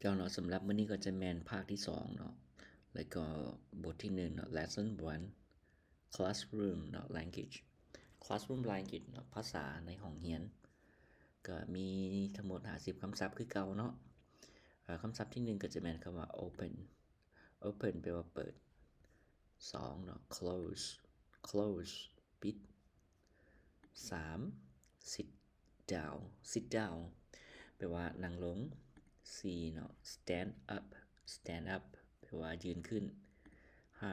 ເຈົ້າເນາະ ສຳລັບມື້ນີ້ກໍຈະແມ່ນພາກທີສອງເນາະ ແລ້ວກໍບົດທີໜຶ່ງເນາະ Lesson one Classroom ເນາະ Language Classroom Language ເນາະ ພາສາໃນຫ້ອງຮຽນ ກໍມີທັງໝົດຫ້າສິບຄຳສັບຄືເກົ່າເນາະ. ເອີ ຄຳສັບທີໜຶ່ງກໍຈະແມ່ນຄຳວ່າ open open ແປວ່າເປີດ. ສອງເນາະ close close ປິດ. ສາມ sit down sit down ແປວ່ານັ່ງລົງ. ສີ່ເນາະ stand up stand up ແປວ່າຢືນຂຶ້ນ. ຫ້າ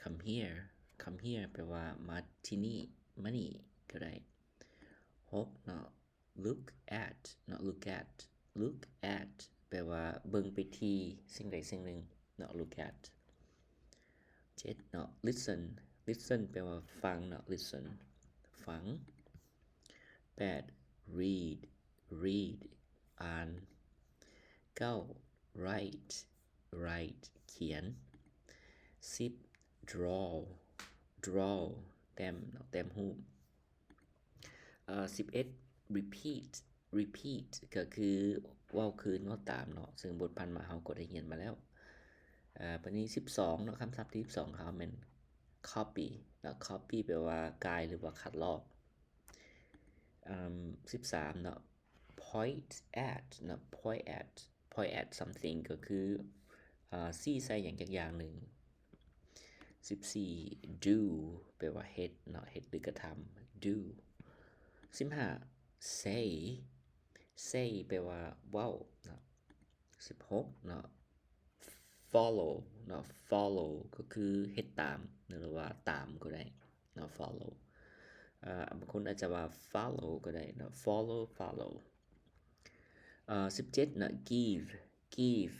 come here come here ແປວ່າມາທີ່ນີ້ ມານີ້ກໍໄດ້. ຫົກເນາະ look at ເນາະ look at look at ແປວ່າເບິ່ງໄປທີ່ສິ່ງໃດສິ່ງໜຶ່ງເນາະ look at. ເຈັດເນາະ listen listen ແປວ່າຟັງເນາະ listen ຟັງ. ແປດ read read ອ່ານ. ເກົ້າ write write ຂຽນ. ສິບ draw draw ແຕ້ມເນາະ ແຕ້ມຮູບ. ເອີ ສິບເອັດ repeat repeat ກໍຄືເວົ້າຄືນ ເວົ້າຕາມເນາະ ເຊິ່ງບົດຜ່ານມາເຮົາກໍໄດ້ຮຽນມາແລ້ວ. ເອີ ບາດນີ້ສິບສອງເນາະ ຄຳສັບທີສິບສອງຂອງເຮົາແມ່ນ copy ເນາະ copy ແປວ່າກ່າຍ ຫຼືວ່າຂັດລອກ. ເອີ ສິບສາມເນາະ point at ເນາະ point at point at something ກໍຄື ເອີ ຊີ້ໃສ່ຫຍັງຈັກຢ່າງໜຶ່ງ. ສິບສີ່ do ແປວ່າເຮັດເນາະ ເຮັດ ຫຼື ກະທຳ do. ສິບຫ້າ say say ແປວ່າເວົ້າເນາະ. ສິບຫົກເນາະ follow ເນາະ follow ກໍຄືເຮັດຕາມ ຫຼືວ່າຕາມກໍໄດ້ເນາະ follow. ເອີ ບາງຄົນອາດຈະວ່າ follow ກໍໄດ້ເນາະ follow follow. ເອີ ສິບເຈັດເນາະ give give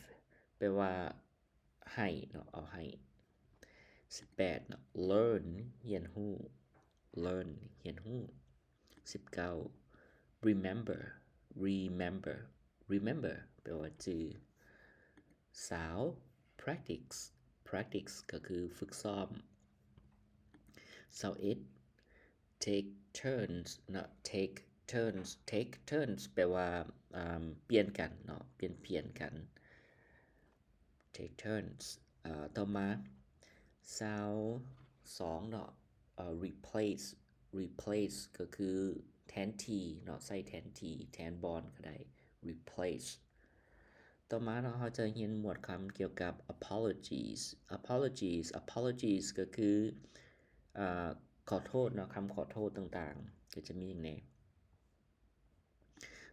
ແປວ່າ ໃຫ້ເນາະ ເອົາໃຫ້. ສິບແປດເນາະ learn ຮຽນຮູ້ learn ຮຽນຮູ້. ສິບເກົ້າ remember remember remember ແປວ່າຈື່. ຊາວ practice practice ກໍຄືຝຶກຊ້ອມ. ຊາວເອັດ take turns ເນາະ take turns take turns ແປວ່າ ອ່າ ປ່ຽນກັນເນາະ ປ່ຽນ ປ່ຽນກັນ. take turns ເອີ ຕໍ່ມາ ຊາວສອງເນາະ ເອີ replace replace ກໍຄືແທນທີ່ເນາະ ໃຊ້ແທນທີ່ ແທນບ່ອນກໍໄດ້ replace. ຕໍ່ມາເນາະ ເຮົາຈະຮຽນໝວດຄຳກ່ຽວກັບ apologies apologies apologies ກໍຄື ເອີ ຂໍໂທດເນາະ ຄຳຂໍໂທດຕ່າງໆ ກໍຈະມີຫຍັງແດ່?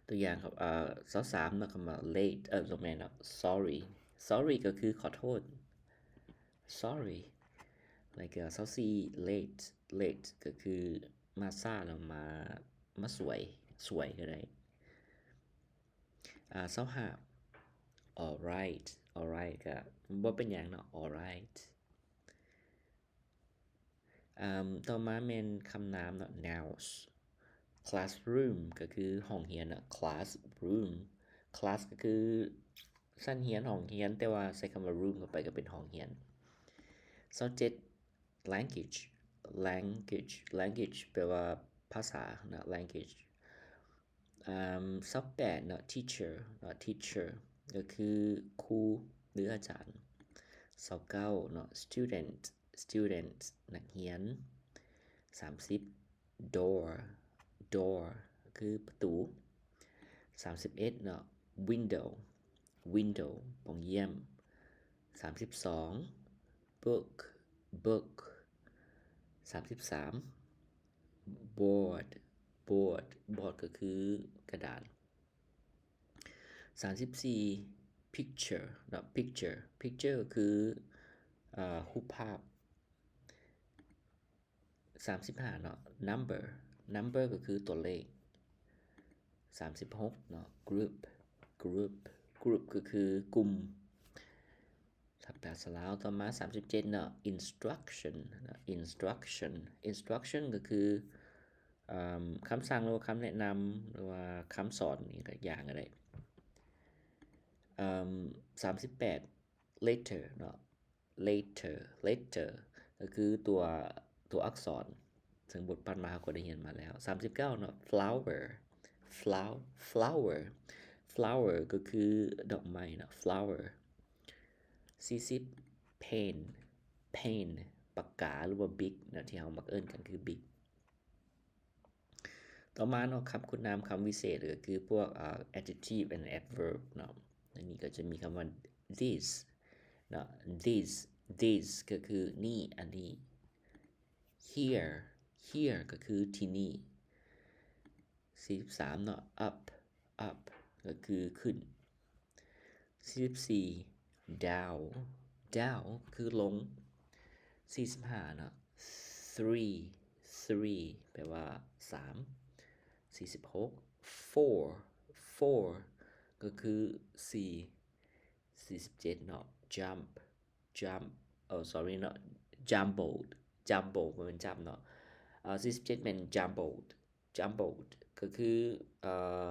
ຕົວຢ່າງ ເອີ ຊາວສາມເນາະ ຄຳວ່າ late ເອີ ບໍ່ແມ່ນເນາະ sorry sorry ກໍຄືຂໍໂທດ sorry. ແລ້ວກໍຊາວສີ່ late late ກໍຄືມາຊ້າ ແລ້ວມາ ມາສວຍ ສວຍກໍໄດ້. ອາ ຊາວຫ້າ alright alright ກໍບໍ່ເປັນຫຍັງເນາະ alright. ອາ ຕໍ່ມາແມ່ນຄຳນາມເນາະ nouns. classroom ກໍຄືຫ້ອງຮຽນເນາະ classroom class ກໍຄືຊັ້ນຮຽນ ຫ້ອງຮຽນ ແຕ່ວ່າໃສ່ຄຳວ່າ room ເຂົ້າໄປກໍເປັນຫ້ອງຮຽນ. ຊາວເຈັດ language language language ແປວ່າພາສາເນາະ language. ອາ ຊາວແປດເນາະ teacher ເນາະ teacher ກໍຄືຄູ ຫຼື ອາຈານ. ຊາວເກົ້າເນາະ student student ນັກຮຽນ. ສາມສິບ door door ກໍຄືປະຕູ. ສາມສິບເອັດເນາະ window window ປ່ອງຢ້ຽມ. ສາມສິບສອງ book book. ສາມສິບສາມ board board board ກໍຄືກະດານ. ສາມສິບສີ່ picture ເນາະ picture picture ກໍຄື ເອີ ຮູບພາບ. ສາມສິບຫ້າເນາະ number number ກໍຄືຕົວເລກ. ສາມສິບຫົກເນາະ group group group ກໍຄືກຸ່ມ. ທັກທາຍສະລາວ. ຕໍ່ມາ ສາມສິບເຈັດເນາະ instruction ເນາະ instruction instruction ກໍຄື ເອີ ຄຳສັ່ງ ຫຼືວ່າຄຳແນະນຳ ຫຼືວ່າຄຳສອນອີກຢ່າງກໍໄດ້. ເອີ ສາມສິບແປດ letter ເນາະ letter letter ກໍຄືຕົວ ຕົວອັກສອນ ເຊິ່ງບົດຜ່ານມາເຮົາກໍໄດ້ຮຽນມາແລ້ວ. ສາມສິບເກົ້າເນາະ flower flow- flower flower ກໍຄືດອກໄມ້ເນາະ flower ສີ່ສິບ pen pen ປາກກາ ຫຼືວ່າບິກເນາະ ທີ່ເຮົາມັກເອີ້ນກັນຄືບິກ. ຕໍ່ມາເນາະ ຄຳຄຸນນາມ ຄຳວິເສດ ກໍຄືພວກ ເອີ່ adjective and adverb ເນາະ. ໃນນີ້ກໍຈະມີຄຳວ່າ this ເນາະ this this ກໍຄືນີ້ ອັນນີ້. here here ກໍຄືທີ່ນີ້. ສີ່ສິບສາມເນາະ up up ກໍຄືຂຶ້ນ. ສີ່ສິບສີ່ down down ຄືລົງ. ສີ່ສິບຫ້າເນາະ three three ແປວ່າສາມ. ສີ່ສິບຫົກ four four ກໍຄືສີ່. ສີ່ສິບເຈັດເນາະ jump jump ເອີ sorry ເນາະ jumbled jumbled ບໍ່ແມ່ນ jump ເນາະ. ເອີ່ ສີ່ສິບເຈັດແມ່ນ jumbled jumbled ກໍຄື ເອີ່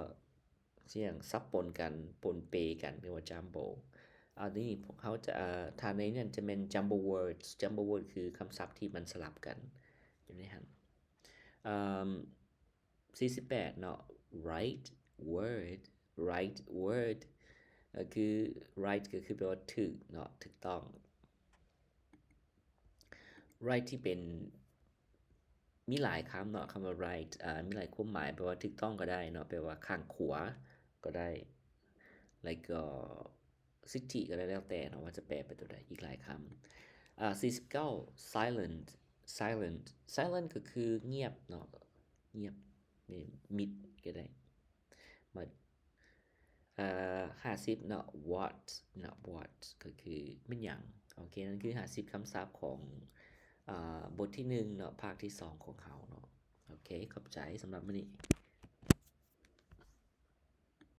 ສຽງສັບປົນກັນ ປົນເປກັນ ເອີ້ນວ່າ jumble. ອັນນີ້ພວກເຮົາຈະ ເອີ່ ຖ້າໃນນັ້ນຈະແມ່ນ jumble words jumble word ຄືຄຳສັບທີ່ມັນສະຫຼັບກັນຢູ່ໃນຫັ້ນ. ເອີ່ມ ສີ່ສິບແປດເນາະ right word right word ກໍຄື right ກໍຄືແປວ່າຖືກເນາະ ຖືກຕ້ອງ. right ທີ່ເປັນ ມີຫຼາຍຄຳເນາະ ຄຳວ່າ right ເອີ່ ມີຫຼາຍຄວາມໝາຍ ແປວ່າຖືກຕ້ອງກໍໄດ້ເນາະ ແປວ່າຂ້າງຂວາກໍໄດ້ ແລ້ວກໍ ສິດທິກໍໄດ້ ແລ້ວແຕ່ເນາະວ່າຈະແປເປັນຕົວໃດ ອີກຫຼາຍຄຳ. ອ່າ ສີ່ສິບເກົ້າ silent silent silent ກໍຄືງຽບເນາະ ງຽບ ມິດກໍໄດ້ ມາ ເອີ່ ຫ້າສິບເນາະ what ເນາະ what ກໍຄືແມ່ນຫຍັງ. ໂອເຄ ນັ້ນຄືຫ້າສິບຄຳສັບຂອງ ອ່າ ບົດທີໜຶ່ງເນາະ ພາກທີສອງຂອງເຮົາເນາະ. ໂອເຄ ຂອບໃຈສຳລັບມື້ນີ້.